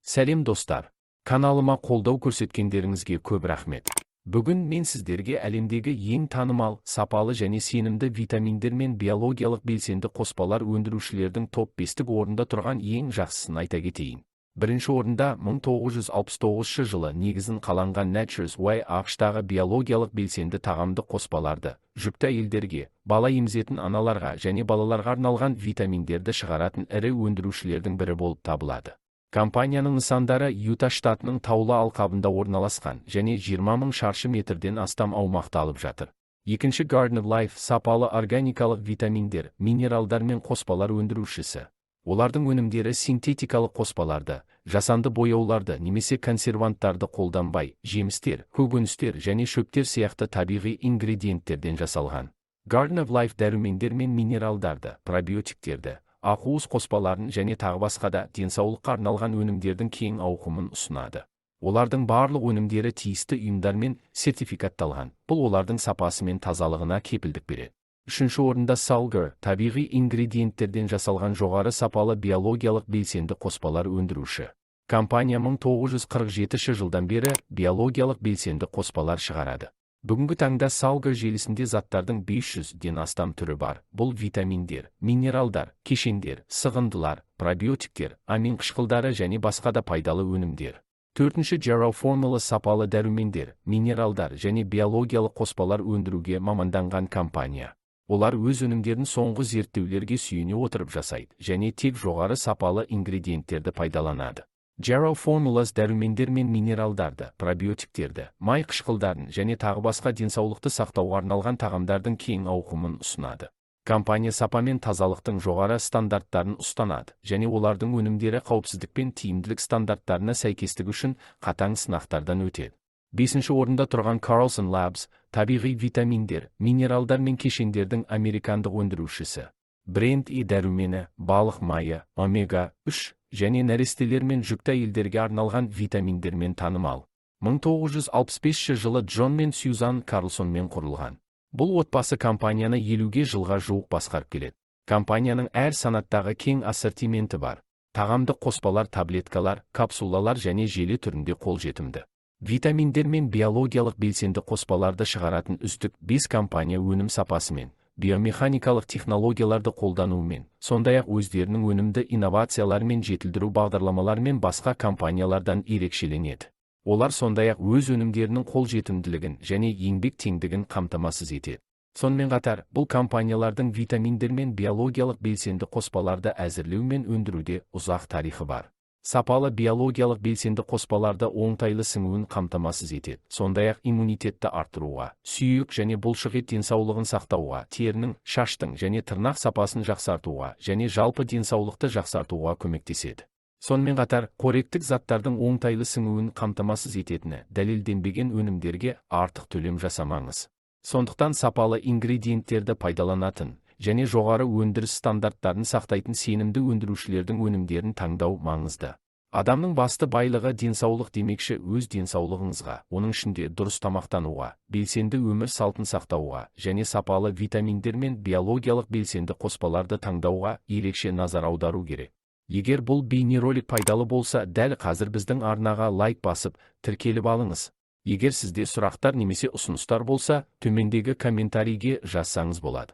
Сәлем, достар! Каналыма қолдау көрсеткендеріңізге көп рахмет. Бүгін мен сіздерге әлемдегі ең танымал, сапалы және сенімді витаминдер мен биологиялық белсенді қоспалар өндірушілердің топ бестік орында тұрған ең жақсысын айта кетейін. Бірінші орында 1969 жылы негізін қаланған Nature's Way. АҚШ-тағы биологиялық белсенді тағамдық қоспаларды, жүкті әйелдерге, бала емізетін аналарға және балаларға арналған витаминдерді шығаратын ірі өндірушілердің бірі болып табылады. Компанияның нысандары Юта штатының таулы алқабында орналасқан және 20 мың шаршы метрден астам аумақты алып жатыр. Екінші, Garden of Life, сапалы органикалық витаминдер, минералдар мен қоспалар өндірушісі. Олардың өнімдері синтетикалық қоспаларды, жасанды бояуларды немесе консерванттарды қолданбай, жемістер, көкөністер және шөптер сияқты табиғи ингредиенттерден жасалған. Garden of Life дәрумендер мен минералдарды, пробиотиктерді, ақуыз қоспаларын және тағы басқа да денсаулыққа арналған өнімдердің кең ауқымын ұсынады. Олардың барлық өнімдері тиісті ұйымдармен сертификатталған. Бұл олардың сапасы мен тазалығына кепілдік береді. Үшінші орында Solgar, табиғи ингредиенттерден жасалған жоғары сапалы биологиялық белсенді қоспалар өндіруші. Компания 1947 жылдан бері биологиялық белсенді қоспалар шығарады. Бүгінгі таңда Solgar желісінде заттардың 500-ден астам түрі бар. Бұл витаминдер, минералдар, кешендер, сығындылар, пробиотиктер, амин қышқылдары және басқа да пайдалы өнімдер. Төртінші, Jarrow Formula, сапалы дәрумендер, минералдар және биологиялық қоспалар өндіруге маманданған компания. Олар өз өнімдерін соңғы зерттеулерге сүйене отырып жасайды және тек жоғары сапалы ингредиенттерді пайдаланады. Jarrow Formulas дәрумендер мен минералдарды, пробиотиктерді, май қышқылдарын және тағы басқа денсаулықты сақтауға арналған тағамдардың кең ауқымын ұсынады. Компания сапа мен тазалықтың жоғары стандарттарын ұстанады және олардың өнімдері қауіпсіздік пен тиімділік стандарттарына сәйкестігі үшін қатаң сынақтардан өтеді. Бесінші орында тұрған Carlson Labs, табиғи витаминдер, минералдар мен кешендердің американдық өндірушісі. Бренд Е дәрумені, балық майы, омега 3 және нәрестелер мен жүкті әйелдерге арналған витаминдермен танымал. 1965 жылы Джон мен Сьюзан Карлсонмен құрылған. Бұл отбасы компанияны 50-ге жылға жуық басқарып келеді. Компанияның әр санаттағы кең ассортименті бар. Тағамдық қоспалар таблеткалар, капсулалар және желе түрінде қолжетімді. Витаминдер мен биологиялық белсенді қоспаларды шығаратын үздік 5 компания өнім сапасымен, биомеханикалық технологияларды қолдануымен, сондай-ақ өздерінің өнімді инновациялармен жетілдіру бағдарламаларымен басқа компаниялардан ерекшеленеді. Олар сондай-ақ өз өнімдерінің қолжетімділігін және еңбек теңдігін қамтамасыз етеді. Сонымен қатар, бұл компаниялардың витаминдер мен биологиялық белсенді қоспаларды әзірлеу мен өндіруде ұзақ тарихы бар. Сапалы биологиялық белсенді қоспаларды оңтайлы сіңуін қамтамасыз етеді. Сондай-ақ иммунитетті арттыруға, сүйек және бұлшықет денсаулығын сақтауға, терінің, шаштың және тырнақ сапасын жақсартуға және жалпы денсаулықты жақсартуға көмектеседі. Сонымен қатар, қоректік заттардың оңтайлы сіңуін қамтамасыз ететіні дәлелденбеген өнімдерге артық төлем жасамаңыз. Сондықтан сапалы ингредиенттерді пайдаланатын және жоғары өндіріс стандарттарын сақтайтын сенімді өндірушілердің өнімдерін таңдау маңызды. Адамның басты байлығы денсаулық демекші, өз денсаулығыңызға, оның ішінде дұрыс тамақтануға, белсенді өмір салтын сақтауға және сапалы витаминдер мен биологиялық белсенді қоспаларды таңдауға ерекше назар аудару керек. Егер бұл бейнеролик пайдалы болса, дәл қазір біздің арнаға лайк басып, тіркеліп алыңыз. Егер сізде сұрақтар немесе ұсыныстар болса, төмендегі комментарийге жазсаңыз болады.